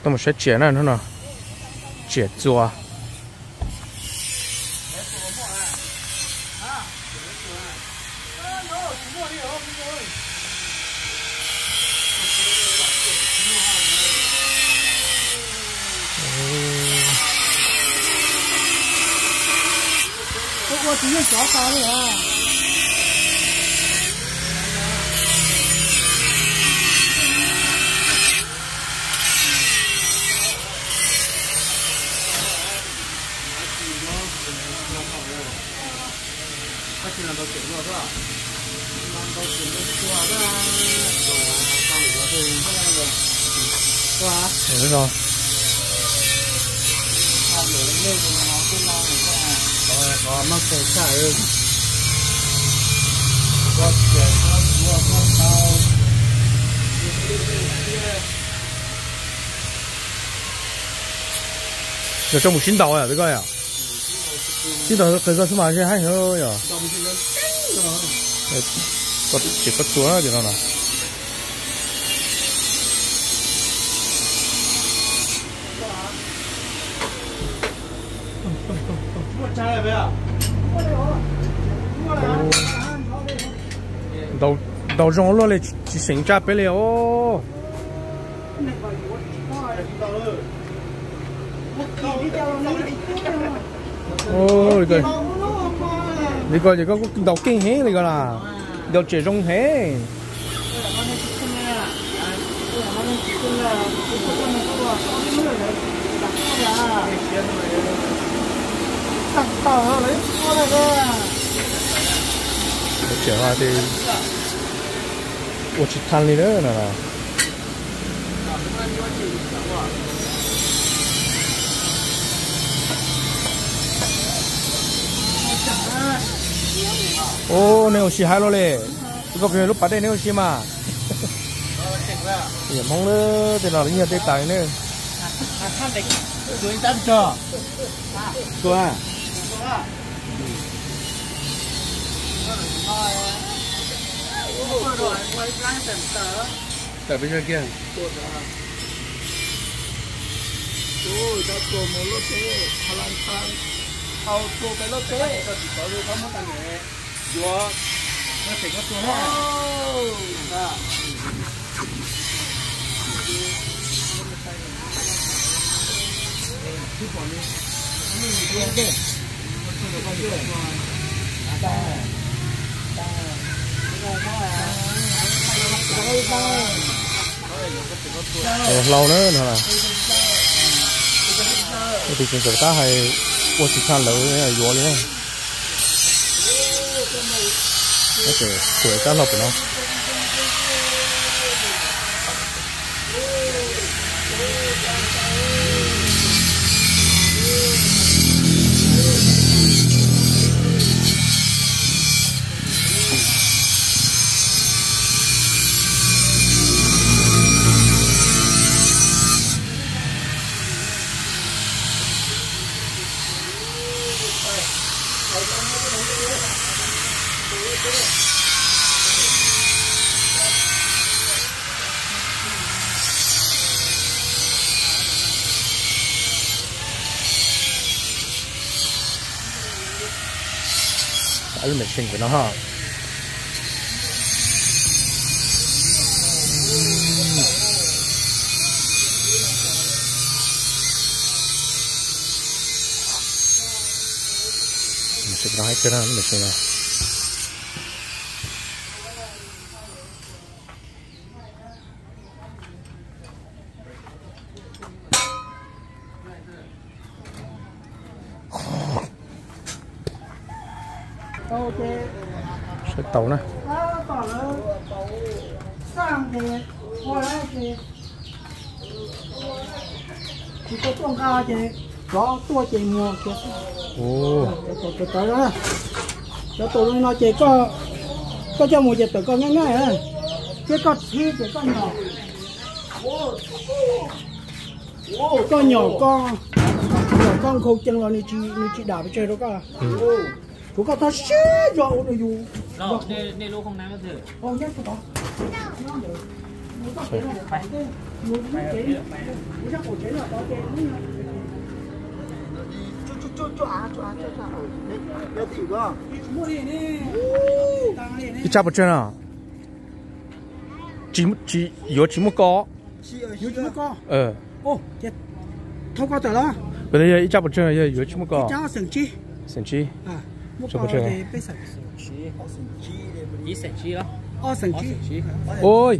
Tau mus saib tsiaj na hnub no, tsiaj txuas. Yog coj mus sib ntaus yom, koj yom? Sib ntaus qis koj xwb mas haib heev yom. Ces koj tua ces no na. Ntaus zoo luaj li, tsis seem tsa peb li os. Li ko ces koj ntaus keej heev li ko na, ntaus tsiaj zoo heev. Tseem ua tsis tag li na. Ub, nej ua si hais los li, koj lub pas dej nej ua si mas. Yam Hmoob na, tej no los yeej yog tej tas ne. Tam peb kiag. Tua mus lub teb, tha la tha, tau tua peb lub teb, koj tsis tau lub koj muab tau ne, yuav, koj tseem koj tua na. Hlau na no, tus tseem tab hais ua tsis tshaj lawv yuav li na. Tuam kab hlau pem no. Lub mexees pem no ho. Mexees no haib kawg na, lub mexees no. Saib taus na. Tsis tau tuaj nqa ces cov tuaj ces muag. Cov tuaj li no ces koj coj mus ces tawm koj nyab nyab, thiab koj txhib ces koj nyom, koj nyom koj, nyom koj nkhaus cees los nws tsis dam pes tsawg rau koj. Kuv koj txhob siab zog ua rau yus. Ib tsab puas tsawg no? Tsis, yuav tsis muaj ko. Yog ib tsab puas tsawg, yog yuav tsis muaj ko? Xeem tsib. Ua,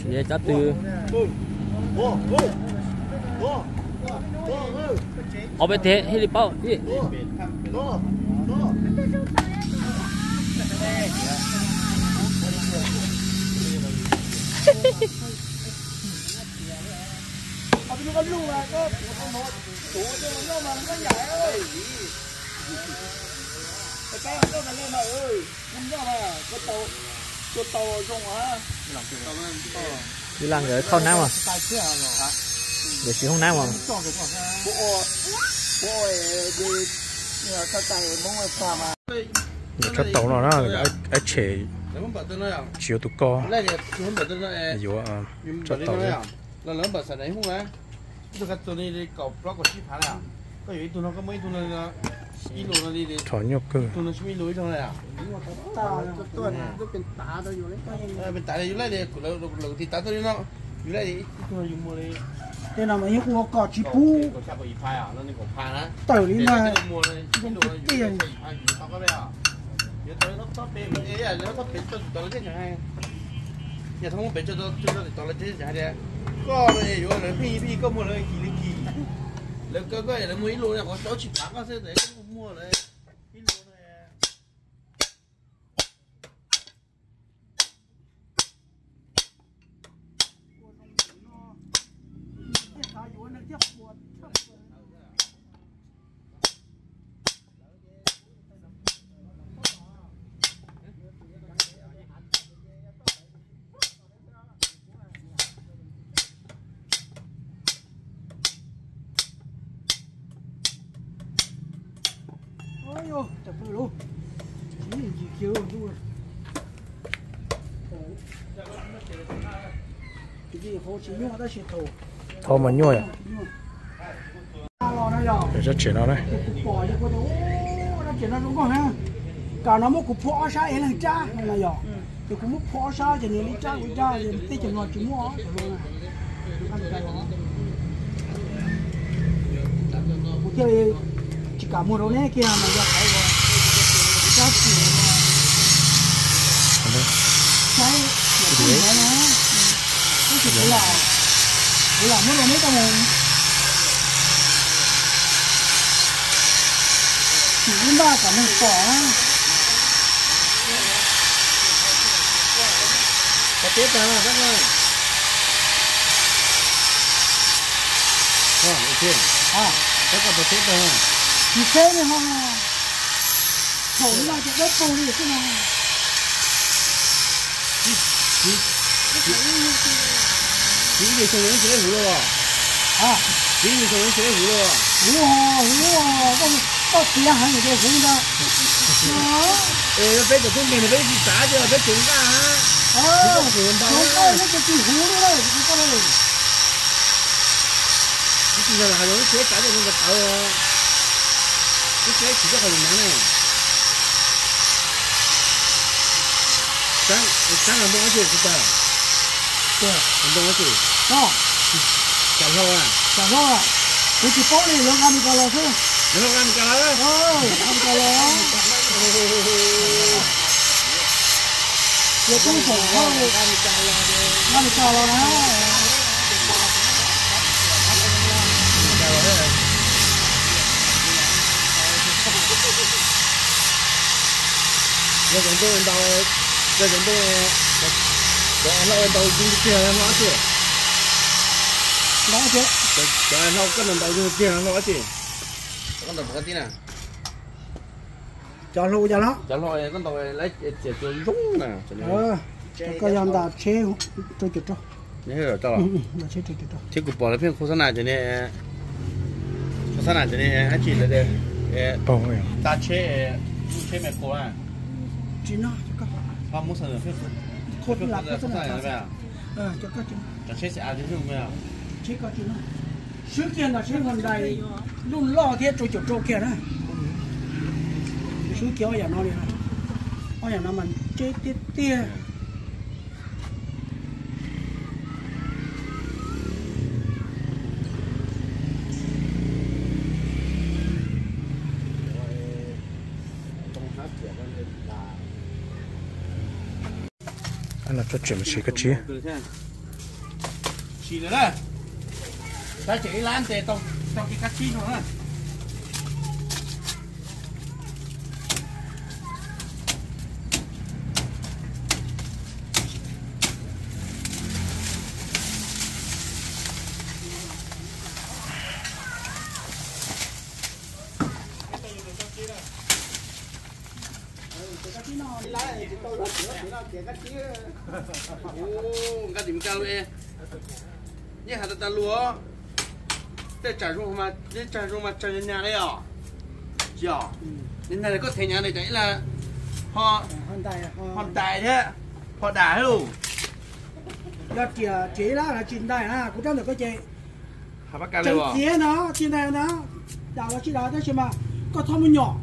Siav cov twg? Ob peb teg thiaj li paub. Ib laj nkawd thauj nab mas, nkawd siv hoob nab mas. Yuav tsab taus no na, ab tshem tsis yuav tus ko, yuav tsab taus. Rho nyuaj kawg. Tej no mas yeej ua kom tsis pub tawm li na, zoo tiag tiag. Yog thoob pem tso tod lawv thiaj hais tias, koj yuav lawv pheej pheej koj muag lawv kim li kim. Lawv kaw koj lawv muag ib lus no qhov saub tsis phav koj xwb tes koj muag lawv ib lus no. Thauj mas nyuaj yom. Sab tsev no na. Kam no muab kuv phua ob sab es leeg rab no yom. Ces kuv muab phua ob sab ces nws li rab kuv rab, tej cov no tsis muaj. Kuv thiaj li tsis kam muag rau neb kiag mas yog qhov uas rab tsis, saib, kuv lam, kuv lam muab rau neb tau mus. Tsis ib npaj kom neeg pom na. Pov teb tag, pov teb tag. Tsis teb li ho, thaum no ces dawb paug li xwb no. Tsis ib xyoo tsis tau huv lauj. Tsis ib xyoo tsis tau huv lauj. Huv, huv, koj tiav heev ces huv ntag. Peb cov tub nkeeg no peb tsis xav tias peb tseem nqaj. Tsis tau huv ntau, tsis huv li. Ib tug yog los hais rau lub tsheb tsav tej zoo nkaus tawv, lub tsheb tsis txawj qhov yus nav ne. Tsab los ntoo dab tsi kuv pom? Los ntoo dab tsi? Tsam hlau a? Tsam hlau a? Kuv tsis paub li, lawv nqa Meskas los xwb. Lawv nqa Meskas los? Nqa Meskas los. Yog tub saum hauj, nqa Meskas los na. Yog cov ntoo ntau, yog cov ntoo, cov hlau ntau yug tiag hlau dab tsi? Cov hlau koj ntau ntau yug tiag hlau dab tsi? Koj ntaus puas koj tib na? Cov hlau cov hlau. Cov hlau koj ntaus lawv txiav tsuas zoo na. Koj yog ntaus tsheb rau caum rau. Thiab kuv pom lawv pheej khu xab nas ces ne, khu xab nas ces ne, dab tsi lawv tias, ntaus tsheb, tsheb me qus. Tsis no, khu xab nas, tsheb xab av. Swb kiag ntaus tsheb Hyundai lub loj thiab rau caum rau kiag na. Swb kiag ob yam no li, ob yam no mas tsheb tiag tiag. Tso tseem mus siv kab tsib. Siv lawm na. Tab tseem ib lab ntes tau, tau kiag kab tsib no na. Nkaj tim Mes Kas lus, yeej has tas tas lus, tej tsam zoo mas tsawg nyas nyas li os. Tsis os, nyas nyas li koj thev nyas li cas ib lab ho ntais thiab, ho dam thiab. Yog tias tsis ib lab no tsis ntais na, kuv rab ntawm koj ces tseem txiav no tsis ntais na. Dam los tsis dam tab sis mas koj txhob mus nyom.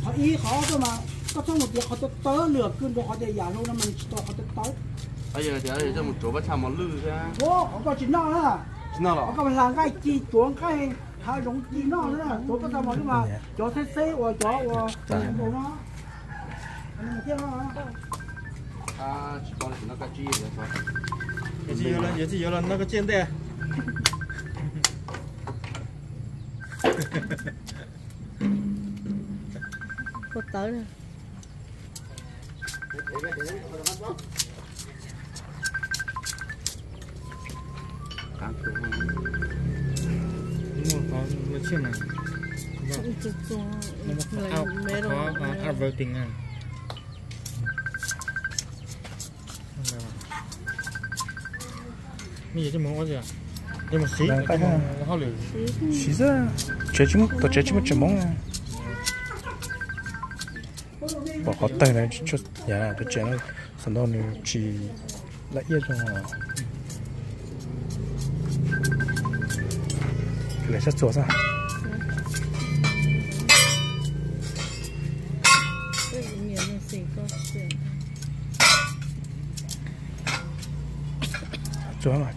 Qhov ib qhov ob mas koj txhob mus tiav qhov tawv tawv lwm kwj nrog qhov tias yam hlau no mas nws tsis tau qhov tawv tawv. Mus tsuav pab tshaj mos lwj thiab. Qhov koj tsis noj na, qhov koj hla nqaij ci tsuav nqaij hav zoov ci noj na, tsuav pab tshaj mos lwj mas cov xeb xeb uas cov uas no. Yuav tsis yuav los noj koj tsiaj ntej. Kua tawv na. Siv xwb, tsev tsis muaj, tom tsev tsis muaj tsev Hmoob. Pom qhov tawg na, tom tsev no, xam ntau nws tsis la iaj zoo. Lawv sab txuas xwb. Tsuas mas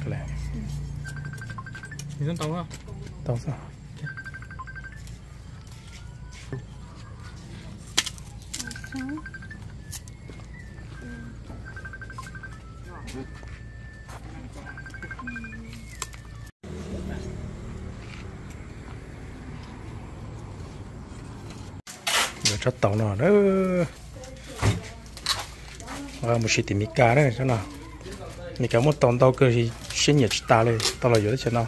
kawg lawm. Tau xwb. Yuav tsob taus no, mus siv tim Mes Kas na, tsob no. Mes Kas muaj taus ntau kawg, siab nyiam tsis tas li, tau los yuav teb chaws no.